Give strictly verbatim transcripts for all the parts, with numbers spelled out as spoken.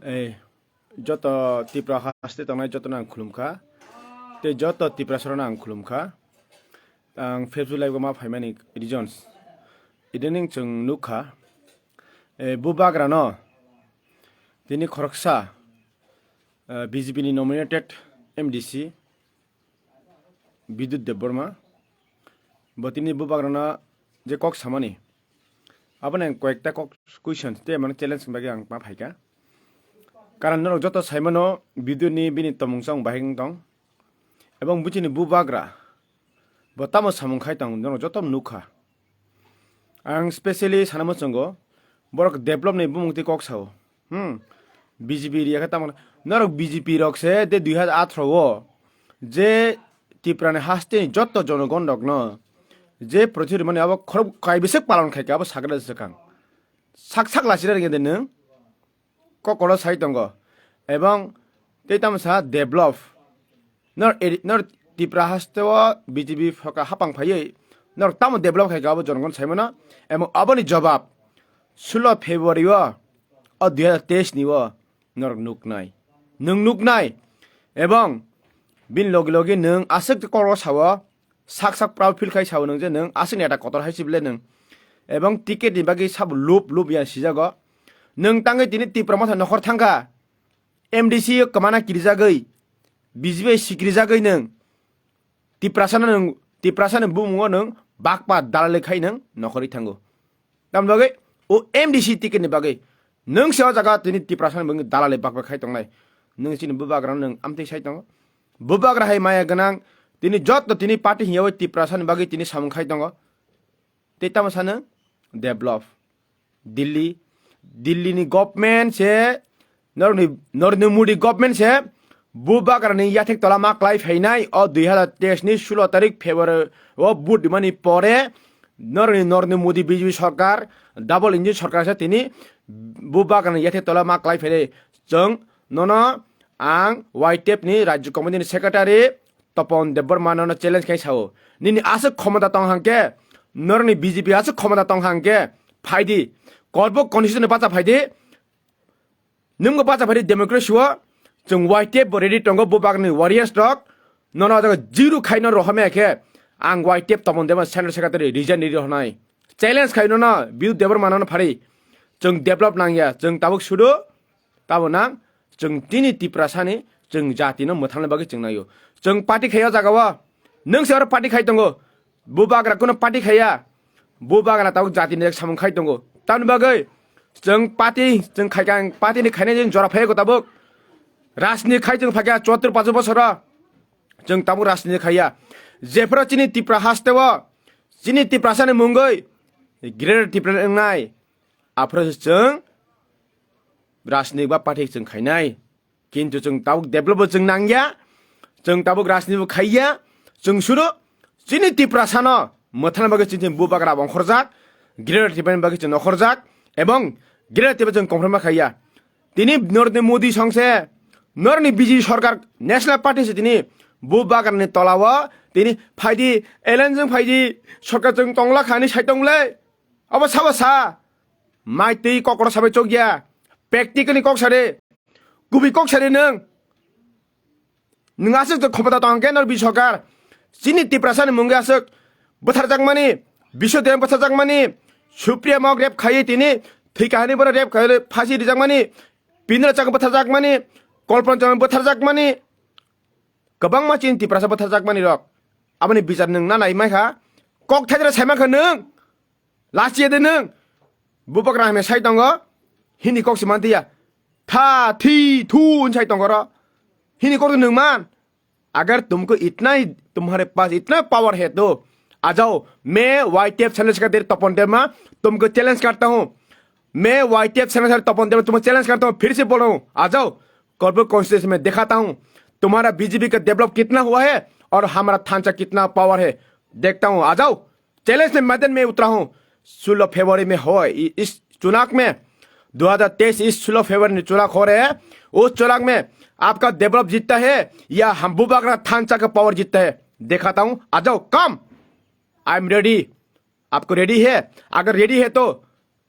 Ei, joto Tripura haste tongnai jotono ang khulumkha. Tei joto Tiprasarano ang khulumkha. Ang Facebook live-o ma phaimani reasons. Idaning chwng nukha, eh, bubagrano tini khoroksa, eh, B J P ni nominated M D C Bidyut Debbarma. Bo tini bubagrano je kok samani, aboni ang koyekta kok question tei mane challenge ni bagwi ang ma phaikha. Karon norok joto saimano video ni bini tomung chong bahai wng tong. Ebong buchini bubagra bo tamo samung khai tong norok joto nukha. Ang specially sana muchungo borok develop ni bumung tei kok sao. Hmm. B J P area khe tamo norok B J P rok se de dui hajar atharo o je Tripura ni haste ni joto jonogon rok no je prochir mani abo khorok kai bisek palon khai ka abo sakra swkang. Sak sak lachira ringe de nwng kokoro sai tongo. Ebong tei tamo sa develop. Nor eri-, nor Tripura haste o B J P phoka hapang phaiwi nor tamo develop khai ka abo jonogon saimano. Ebong aboni jobab sulo February o, o dui hajar teis ni o norok nuknai. Nwng nuknai. Ebong bini logi logi nwng aswk koro sao, sak sak proud feel khai sao nwng je nwng aswk neta kotor hai se bile nwng. Ebong ticket ni bagwi sabo lup lup ya sijago. Nwng tangwi tini Tipra motha nokhor thangkha. M D C o kwmana kirijagwi, B J P sikrijagwi nwng Tiprasano nwng, Tiprasano bumungo nwng bakpa dalali khai nwng nokhorwi thango. Tamni bagwi o M D C ticket ni bagwi nwng se o jaga tini Tiprasano bwngwi dalali bakpa khai tongnai. Nwng chini bubagrano nwng amtwi sai tongo. Bubagra hai maya gwnang tini joto tini party hiyawi Tiprasani bagwi tini samung khai tongo. Tei tamo sano develop. Delhi, Delhi ni government se, norni, Narendra Modi government se bubagrani yathek tola ma klai phainai o dui hajar teis ni sulo tarik February o vote rimani pore norni Narendra Modi B J P sarkar double engine sarkar se tini bubagrani yathek tola ma klai phainai. Chwng nono ang Y T F ni Rajya Committee ni secretary Topon Debbarma nono challenge khai sao. Nini aswk khomota tong hangke, norni B J P aswk khomota tong hangke, phaidi. Korbo constitution ni bacha phaidi. Nwngbo bacha phaidi democracy o. Chwng Y T F bo ready tongo, bubagrani warriors rok. Nono jaga zero khaino rohome khe, ang Y T F Topon Debbarma central secretary resign riri honai. Challenge khai nono, Bidyut Debbarma nono phari. Chwng develop nangya, chwng tabuk sudu. Tabo nang chwng tini Tiprasani chwng jatino mwthangnai bagwi chwng naio. Chwng party khaiya o jaga o. Nwng se oro party khai tongo. Bubagra kuno party khaiya. Bubagra tabuk jatini samung khai tongo. Tamni bagwi chwng party, chwng khaikha, party ni khainai jora phaiya ko tabuk. Rajniti khai chwng phaikha chwattor pacho bosoro. Chwng tabuk rajniti khaiya. Jephru chini Tipra haste o, chini Tiprasani mungwi Greater Tipra wngnai. Aphuru se chwng rajniti ba party chwng khainai. Kintu chwng tabuk develop bo chwng nangya, chwng tabuk rajniti bo khaiya, chwng suru chini Tiprasano mwthana bagwi chini bubagra bo ongkhorjak, Greater Tiprani bagwi chwng nokhorjak, ebong Greater Tipra chwng confirm khaiya. Tini Narendra Modi songse, norni B J P sarkar National Party se tini bubagrani tolao tini phaidi, alliance jwng phaidi, sarkar chwng tongla khani sai tongle. Abo sabo sa, mai twi kokoro sabai chokya, practical ni kok sade, kubui kok sade nwng. Nwng aswk to khopota tong khe nor bi sarkar. Chini Tiprasani mungwi aswk bwtharjakmani, Biswa Debbarma bwtharjakmani, Supriya Mok rep khaiwi tini thwi kahani bono rep khaiwi phasi rijakmani, Pindra Chakma bwtharjakmani, Kalpana Chawla bwtharjakmani, kwbangma chini Tiprasa bwtharjakmani rok. Aboni bichar nwng na nai mankha, kok thaidra sai mankha nwng. Lachiya de nwng. Bubagra hwnwi sai tongo. Hini kok se mantiya. Tha, thi, thu hwn sai tongo ro. Hini kok de nwng man. Agar tumko itna hi tumhare paas itna power hai to, आ जाओ, मैं वाईटीएफ सेना सेक्रेटरी तपन देमा तुमको चैलेंज करता हूँ। मैं वाईटीएफ सेना सेक्रेटरी तपन देमा तुमको चैलेंज करता हूँ। फिर से बोल रहा हूँ, आ जाओ, करपुर कॉन्स्टिट्यूंसी में दिखाता हूँ तुम्हारा बीजेपी का डेवलप कितना हुआ है और हमारा थानचा कितना पावर है। देखता हूँ, आ जाओ। चैलेंज के मैदान में उतरा हूँ। सोलह फरवरी में हो इ-, इस चुनाव में, दो हज़ार तेईस इस सोलह फरवरी में चुनाव हो रहे हैं। उस चुनाव में आपका डेवलप जीतता है या हम बुबागरा थानचा का पावर जीतता है, दिखाता हूँ। आ जाओ, कम। I am ready. आपको रेडी है? अगर रेडी है तो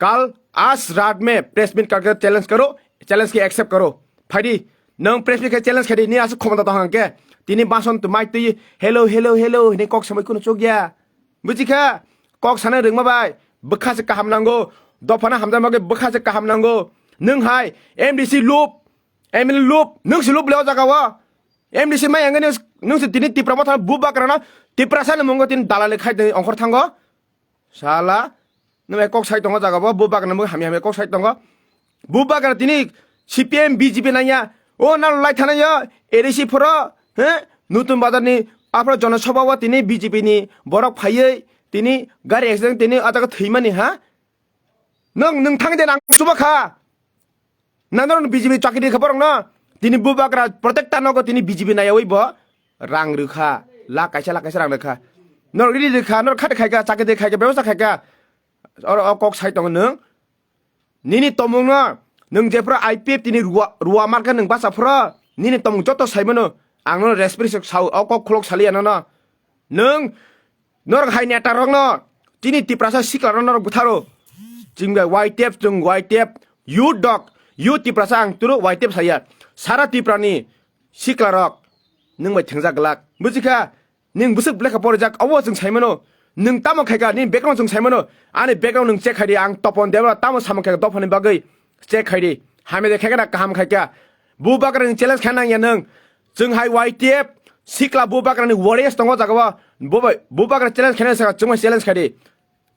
कल आज रात में प्रेस मीट करके चैलेंज करो। challenge khe accept karo. Phaidi, nwng press meet khe challenge khaidi, ni aswk khomota tong hangkhe. Tini bason tu mic twi, "Hello, hello, hello," hinwi kok samai kunu chukya. Buji kha, kok sanai rwngma bai, bwkha se kaham nango, dophano hamjakma khe bwkha se kaham nango. Nwng hai, M D C lup, M L A lup, nwng se lup le o jaga o. M D C mai ang nwng se tini Tipra motha bubagra no, Tiprasa ni mungo tini dalali khai tini ongkhor thango. Sala, nwng bai kok sai tongo jaga bo, bubagra nwng hamya hamya kok sai tongo. Bubagra tini C P M B J P nangya, o nang lai thana yo, A D C phoro, he? Nutun bazar ni aphro Jana Sabha o tini B J P ni borok phaiwi tini gari accident tini o jaga thwimani ha? Nwng, nwng thang de nang chuba kha. Nang norok B J P chakri rikha borok no. Tini bubagra protector nogo tini B J P nayawi bo rang rikha. Lakh kaisa, lakh kaisa rang rikha. Norok riri rikha, norok khati khaika, chakri de khaika, bebosta khaika. Oro o kok sai tongo nwng. Nini tomung no, nwng jephru I P F tini ruwa, ruwa marka nwng bacha phro. Nini tomung joto saimano. Ang no respect sao, o kok khulok saliya nono. Nwng, norok hai neta rokno, chini Tiprasa sikla rok norok butharo. Chwng bai Y T F, chwng Y T F, youth dok, youth Tiprasa ang turo Y T F saya. Sara Tiprani sikla rok, nwng bai thengjak glak. Bujikha, nwng bwswk lekha porijak, obo chwng saimano. Nwng tamo khaika, nini background chwng saimano. Ani background nwng check khaidi, ang Topon Debra tamo samung khaika dophani bagwi check khaidi. Hamya de khaika na kaham khaika. Bubagra nwng challenge khaina nangya nwng. Chwng hai Y T F sikla bubagrani warriors tongo jaga o. Bo bai bubagra challenge khaina saka chwng bai challenge khaidi.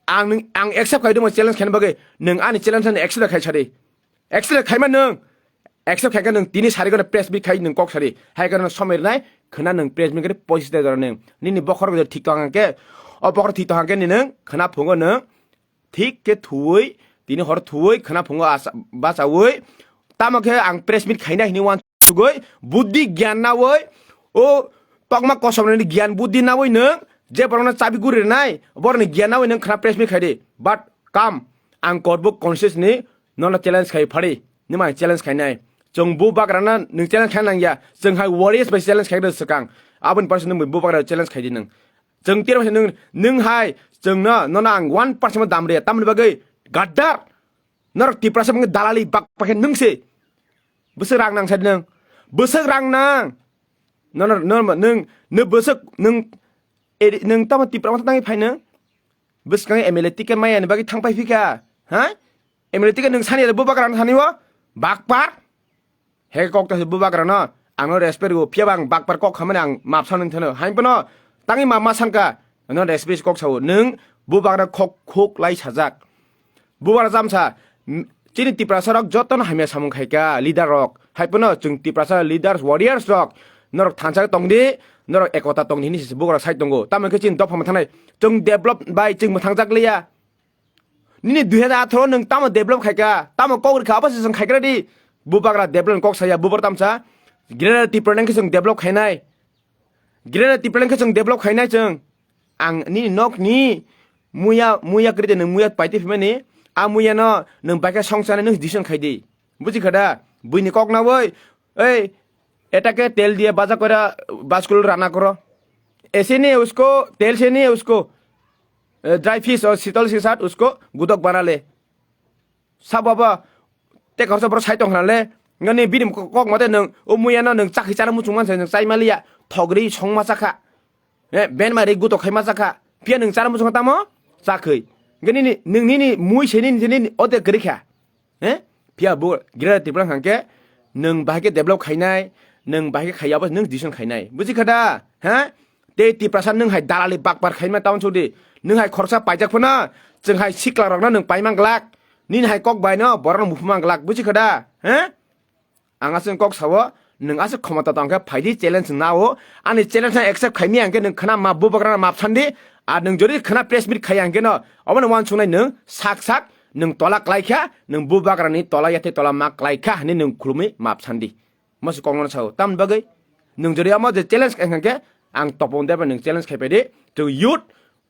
Ang nwng, ang accept khaidi mo challenge khaina bagwi. Nwng ani challenge no accept khai sadi. Accept khaima nwng. Accept khaika nwng tini sari gana press meet khai nwng kok sadi. Hai gana somai rwnai khwna nwng press meet khai poichis de jora nwng. Nini bokhorok thik tong hangke. O bokhorok thik tong hangke ni nwng khwna phungo nwng. Thik khe thuwi, tini hor thuwi, khwna phungo asa-, bachawi. Tamo khe ang press meet khaina hini wansugwi, buddhi gyan nawi, o tokma kosom ni gyan buddhi nawi nwng, je borokno chabi guri rwnai, borokni gyan nawi nwng khwna press meet khaidi. But kam, ang korbo conscious ni nono challenge khai phari, nima challenge khainai. Chwng bubagrana nwng challenge khaina nangya, chwng hai warriors bai challenge khai swkang. Aboni parsa nwng bubagra challenge khaidi nwng. Chwng tiro nwng, nwng hai, chwngno, nono ang one percent bo dam rwya, tamoni bagwi gaddar. Norok Tiprasa bangwi dalali bak pakhe nwng se. Bwswk rang nang sadi nwng. Bwswk rang nang. Nono, nono, nwng, nwng bwswk, nwng, eri, nwng tamo Tipra motha tangwi phai nwng. Bwskang M L A ticket maya ni bagwi thang pai phika. Ha? M L A ticket nwng sani bubagra no sani o. Bakpar. He kok ta bubagra no. Ang no respect rw. Phiya bang bakpar kok khamani ang map sanwi thano. Hain pano. Tangwi map ma sanka. No respect kok sao. Nwng bubagra khok khok lai sajak. Bubagra jamsa. M-, chini Tiprasa rok joto no hamya samung khaika. Leader rok. Hai pano chwng Tiprasa leaders, warriors rok. Norok thansa tong di. Norok ekota tong di. Hini se bubagra sai tongo. Tamo khe chini dopha mwthangnai. Chwng develop bai chwng mwthangjak liya. Nini dui hajar atharo nwng tamo develop khaika, tamo kok rikha, abo se chwng khaikra di. Bubagra develop kok saya, bubar tamsa. Greater Tipraland khe chwng develop khainai. Greater Tipraland khe chwng develop khainai chwng. Ang nini nok ni muya, muya kwrwi de nwng muya paitwi phimani. A muya no nwng bai khe song chanai nwng decision khai di. Buji kha da? Buini kok na oi. Ei, eta ke tel diye baja kora baskul rana koro. Aise nahi hai usko, tel se nahi hai usko. Eh, dry fish aur sital ke saath usko gudok bana le. Sabo abo te khorsa boro sai tong khna le. Ngani bini kok mate nwng o muya no nwng chakhi chana muchung manse nwng chai maliya. Thogri songma chakha. Eh, ben mari guto khai ma chakha. Phiya nwng chana muchung tamo? Chakhwi. Ngani ni, nwng nini mui se nini, nini ode gri kha. Eh? Phiya bo Greater Tipraland hangke nwng bahai khe develop khainai, nwng bahai khe khaiya bo nwng decision khainai. Buji kha da? Ha? Tei Tiprasa nwng hai dalali bakpar khaima town sudi. Nwng hai khoroksa paijak phano, chwng hai sikla rokno nwng paimang glak. Nini hai kok bai no borok no muphumang glak. Buji kha da? Ha? Ang aswk kok sao, nwng aswk khomota tong khe phaidi challenge nao, ani challenge no accept khaimi hangkhe nwng khna ma bubagrano map sandi, ar nwng jodi khna press meet khai hangkhe no, obono uansuknai nwng sak sak, nwng tola klai kha, nwng bubagrani tola yathe tola ma klai kha hwnwi nwng khulumwi map sandi. Mosok kokno sao, tamni bagwi nwng jodi omo je challenge khai hangkhe, ang Topon Debra nwng challenge khai phaidi, to youth,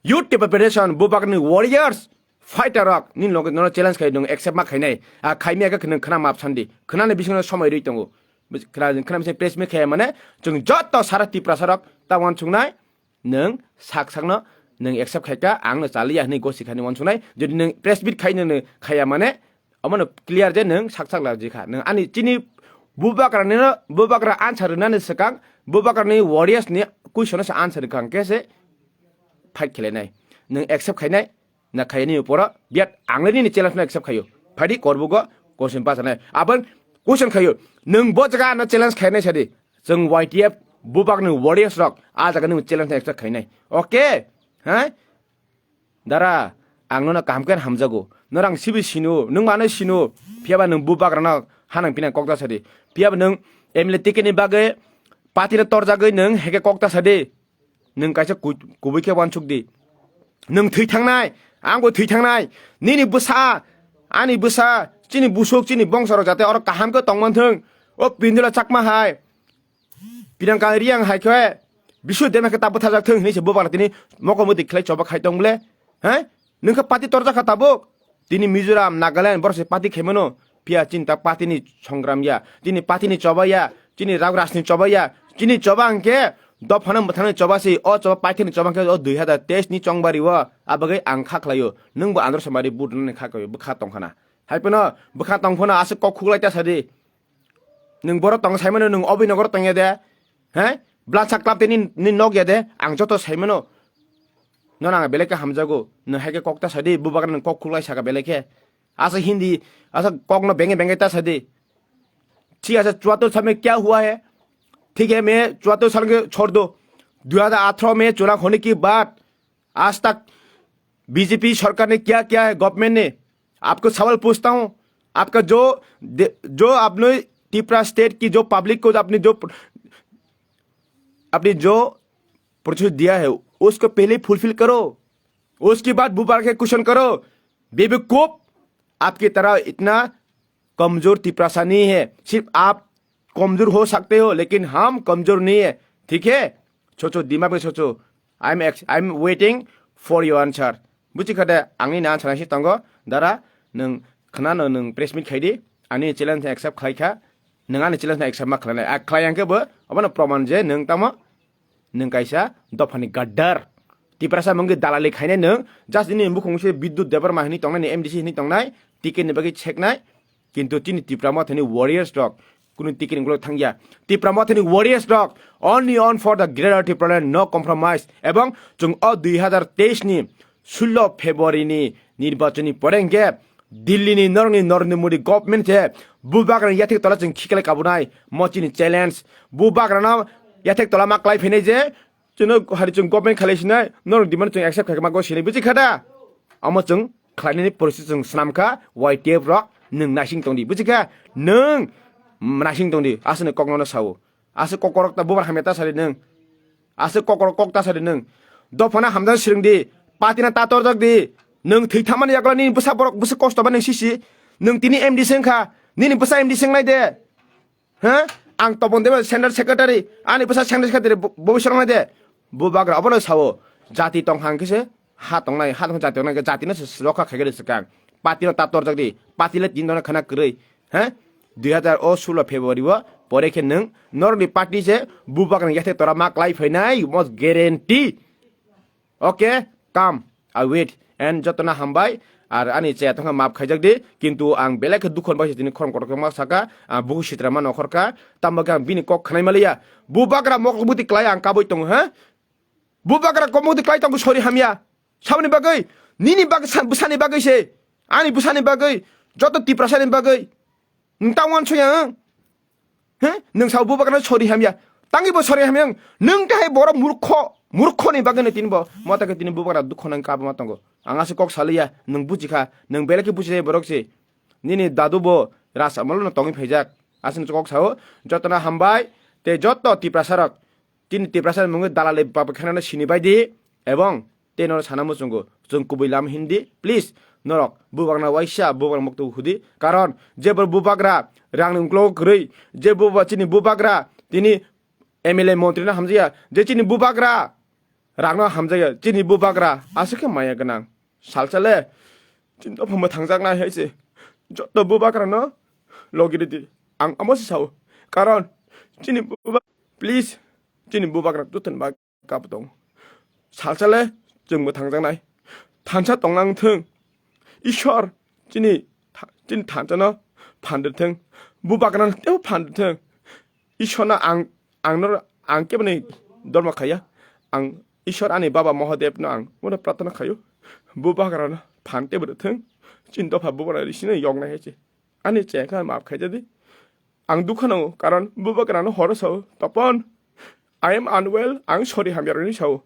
youth Tiprasa Federation, bubagrani warriors, fighter rok, nini loge nono challenge khai nwng accept ma khainai. A khaimya khe nwng khna map sandi. Khnani bisingo somoi rwi tongo. Khna, khna bising press meet khaya mane, chwng joto sara Tiprasa rok ta uansuknai, nwng sak sakno nwng accept khaika, ang no chaliya hwnwi gosi khani uansuknai. Jodi nwng press meet khai nwng khaya mane, Omono clear je nwng sak sak lajikha. Nwng ani chini bubagrani no, bubagra answer rwnani swkang, bubagrani warriors ni question no se answer rwkha hwnkhe se fight khelainai. Nwng accept khainai, na khaini uporo, biat ang le nini challenge no accept khaio. Phaidi korbugo question pasanai. Abang question khaio. Nwng bo jaga ano challenge khainai sadi. Chwng Y T F bubak ni warriors rok a jaga ni challenge no accept khainai. Okay? Ha? Dara, ang nono kaham khe hamjago. Norang sibi sino, nwng mano sino. Phiyaba nwng bubak rano hanang pinang kokta sadi. Phiyaba nwng M L A ticket ni bagwi party no torjagwi nwng heke kokta sadi. Nwng kaisa ku-, kubui khe wansuk di. Nwng thwi thangnai, angbo thwi thangnai. Nini bwsa, ani bwsa, chini busuk, chini bongsorok jate oro kaham khe tongman thung. O Pindula Chakma hai. Pinang kang riang hai khe, bisu dema khe ta bwthajak thung hinwi se bubagra tini moko muti khlai choba khai tong bole. He? Nwng khe party torjak kha tabuk. Tini Mizoram, Nagaland, borok se party khaimano. Phiya chini ta party ni songram ya, chini party ni choba ya, chini rag rajni choba ya, chini choba hwnkhe dophano mwthangni choba se, o choba paithakni choba hwnkhe o dui hazar teis ni chongbari o, abagwi ang kha khlaio, nwngbo Andhra Somari vote rwnani kha khlaio, bwkha tongkhana. Haiphano bwkha tongphano aswk kok khuklai ta sadi. Nwng borok tongo saimano, nwng obwi nogoro tongya de? He? Bwlangsa club tei ni, ni nogya de? Ang joto saimano. Nono ang belai khe hamjago. Nwng hai khe kok ta sadi, bubagra nwng kok khuklai saka belai khe. Asa Hindi, asa kokno benge benge ta sadi. ठीक है, चौहत्तर साल में क्या हुआ है? ठीक है, मैं चौहत्तर साल के छोड़ दो। दो हज़ार अठारह में चुनाव होने के बाद आज तक बीजेपी सरकार ने क्या किया है, गवर्नमेंट ने? आपको सवाल पूछता हूँ, आपका जो दे-, जो आपने त्रिपुरा स्टेट की जो पब्लिक को आपने जो, आपने जो प्रोसेस दिया है, उसको पहले फुलफिल करो, उसके बाद बुबारा के क्वेश्चन करो। बेवकूफ, आपकी तरह इतना कमजोर तिपरासा नहीं है। सिर्फ आप कमजोर हो सकते हो, लेकिन हम कमजोर नहीं है। ठीक है? सोचो, दिमाग में सोचो। I am ex-, I am waiting for your answer. Buchi khade, angni na answer nasi tongo. Dara, nung khna no nung press meet khaidi. Ani challenge accept khlai kha. Nung ani challenge accept ma khlai nai. A khlai yang khe bo, abono proman je nung tamo. Nwng kaisa dophani gaddar. Tiprasa mungwi dalali khainai nwng. Just nini bukhung se Bidyut Debbarma hinwi tongnai, ni M D C hinwi tongnai. Ticket ni bagwi cheknai. Kintu chini Tipra Mothani warriors rok kunu ticket ni ulo thangya. Tipra Mothani warriors rok only on for the greater Tipraland, no compromise. Ebong chwng o dui hazar teis ni sullo February ni nirbachon ni pore hwnkhe Delhi ni norokni Narendra Modi government se bubagra yathek tola chwng khiklai kabunai mo chini challenge. Bubagra no yathek tola ma klai phinai je chwngno hari chwng government khalai sinai norok demand chwng accept khai ma go sinai buchi khada. Amo chwng khlainani porisi chwng swnam kha Y T F rok nwng naising tongdi buchi kha nwng naising tongdi aswkni kokno no sao. Aswk kokorok ta bubar hamya ta sadi nwng. Aswk kokorok kok ta sadi nwng. Dophano hamjak swrwng di. Patina ta torjak di. Nwng thwi thammani yagulo nini bwsa borok bwswk kosto ba nwng sisi. Nwng tini M D C wngkha. Nini bwsa M D C wngnai de. Ha? Ang Topon Debbarma Central Secretary. Ani bwsa Central Secretary bo-, bobiswr wngnai de. Bubagra obono sao. Jati tong hang khe se ha tongnai, ha tong jati tongnai, jati no se rokha khai khe swkang. Party no ta torjak di. Party le tin dona khana kwrwi. He? Dui hazar o sullo February o pore khe nwng norokni party se bubagra ni yathek tora ma klai phainai, most guarantee. Okay, come, I wait. And jotono hambai, ar ani chaya tongkha maaf khaijak di, kintu ang belai khe dukho bai tini khorang kotor khe ma saka, ah, buku sitra ma nokhor kha, tamo khe ang bini kok khnai maliya. Bubagra mokol buti klai ang kabui tongo, ha? Bubagra komodi klai tongo sori hamya. Saboni bagwi, nini bagwi sa-, bwsani bagwi se. Ani bwsani bagwi, joto Tiprasani bagwi. Nwng ta uansukya, ang? He? Nwng sao bubagrano sori hamya. Tangwi bo sori hamya, ang? Nwng tahai borok murkho, murkhoni bagwi no tini bo. Mota khe tini bubagra dukho nang kabuma tongo. Ang aswk kok saliya, nwng bujikha, nwng belai khe bujinai borok se. Nini dadu bo Ras Amalo no tongwi phaijak. Aswk kok sao, jotono hambai, tei joto Tiprasarok. Chini Tiprasa ni mungwi dalali baba khenana sini bai di, ebong tei norok sana muchungo chwng kubui lama hindi, please, norok bubakna waisa bubakna muktugo hudi, karon je bo bubagra rangni uklogo kwrwi, je buba chini bubagra tini M L A montri no hamjaya, je chini bubagra rangno hamjaya, chini bubagra aswk khe maya gwnang. Salsa le chini dophano mwthangjaknai hai se joto bubagrano logi ridi. Ang amo se sao. Karon chini buba, please, chini bubagra joto ni bagwi kabo tongo. Salsa le chwng mwthangjaknai. Thansa tongna wng thung. Ishwar chini tha- chini thansa no phan rwthwng, bubagra no teibo phan rwthwng. Ishwar no ang, ang no, ang kebo ni dormo khaiya. Ang Ishwar ani Baba Mahadev no ang bono prarthana khaio. Bubagra no phan teibo rwthwng. Chini dopha bubagra risi no yoknai hai se. Ani chaya khe maaf khaijadi. Ang dukha nango, karon bubagra no horo sao, "Topon, I am unwell, ang sori hamya rwni sao."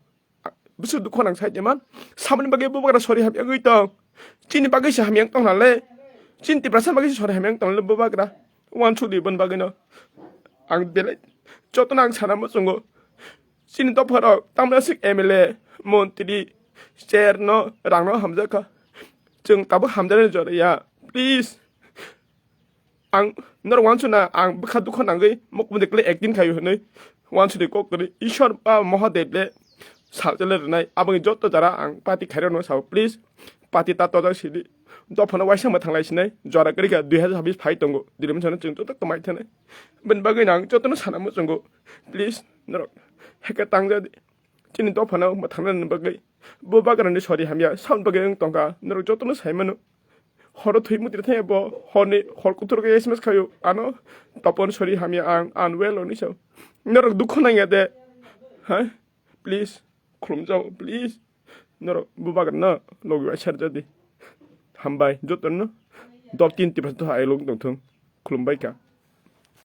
Bwswk dukha nang sai man, samani bagwi bubagra sori hamya wngwi tong. Chini bagwi se hamya wng tong nale. Chini Tiprasa bagwi se sori hamya wng tong nale bubagra. Wansuk di boni bagwi no. Ang belai jotono ang sana muchungo. Chini dopharok tamni aswk M L A, montri, chair no, rang no hamjakha. Chwng tabuk hamjaknai jora ya. Please. Ang norok wansukna ang bwkha dukha nangwi mukhundi kwlwi acting khaio hinwi wansukdi kok kwrwi. Ishwar ba Mahadev le salchale rwnai. Aboni joto jora ang party khairokno sao, please. Party ta tojak sidi. Dophano waisa mwthang lai sinai. Jora kwrwi kha dui hazar chabbish phai tongo. Dili mwnsa no chwng joto kwmai thanai. Bini bagwi no ang jotono sana muchungo. Please, norok heke tangjadi. Chini dophano mwthangna ni bagwi. Bo bagrani sori hamya, sound bagwi wng tongkha. Norok jotono sai mano. Horo thwi mutri thangya bo, horni, hor kuthur khe S M S khaio. Ano, "Topon sori hamya ang, unwell," hwnwi sao. Norok dukha nangya de. Ha? Please, khulumjao, please. Norok bo bagrano logi bai serjadi. Hambai, jotono. Dop tin Tiprasa to hai lung tongthung. Khulumbai kha.